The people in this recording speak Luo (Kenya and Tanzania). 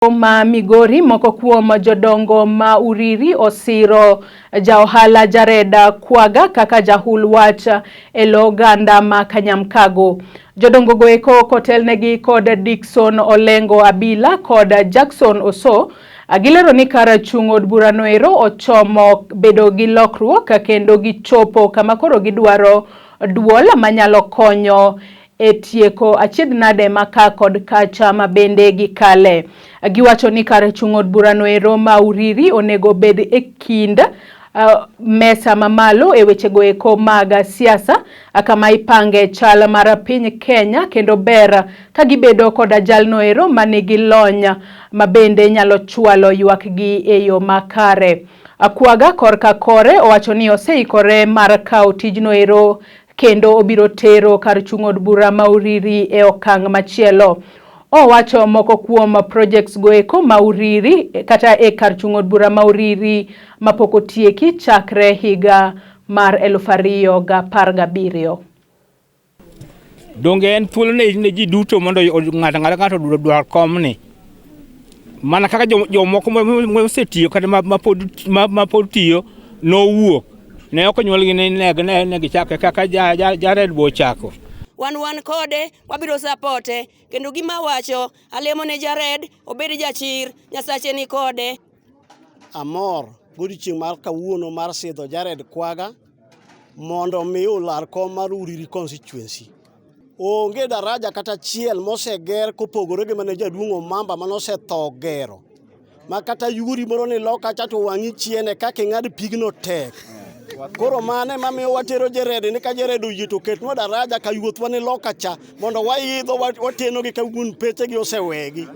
Ma Migori moko kuom jodongo ma Uriri osiro jaohala Jared Kwaga kaka jahul wach e lo oganda ma Kanyamkago. Jodongo goeko kotelnegi kod Dickson Olengo Abila kod Jackson Oso gilero ni kar chung' od burano ero ochomo bedo gi lokruok kendo gichopo kama koro gidwaro duol manyalo konyo e tieko achiedh nade ma ka kod kacha ma bende gikale. Giwacho ni kar chung' od burano ero ma Uriri onego bed e kind mesa mamalo e wechego eko mag siasa kama ipange chal mar piny Kenya kendo ber ka gibedo koda jalno ero manigi lony ma bende nyalo chwalo ywakgi e yo makare. Akwaga korka kore owacho ni oseikore mar kawo tijno ero kendo obiro tero kar chung' od bura ma Uriri e okang' machielo. Owacho moko kuom projects goeko ma Uriri kata e kar chung' od bura ma Uriri mapok otieki chakre higa mar 2017. Donge en thuolo ne ji duto mondo ng'ato ang'ata ng'ato dwar komni mana kaka jomoko mosetiyo kata mapod tiyo nowuok ne ok onyuolgi ni ne gichake kaka Jared bo ochako. Wan kode, wabiro sapote kendo gima wacho alemo ne Jared obed jachir, Nyasache ni kode. Amor godiochieng' mar kawuono mar sidho Jared Kwaga mondo mi olar kom mar Uriri constituency. Onge daraja kata achiel moseger kopogore gi mane jaduong' Omamba mane osetho gero. Ma kata yuori moro ni loka cha to wang'i chiene kaka ing'ad pigno tek. Koro mano ema miyo watero Jared ni ka Jared oyie to ketnwa daraja ka yuothwa ni loka cha mondo waidho watenogi ka wuon pechegi osewegi.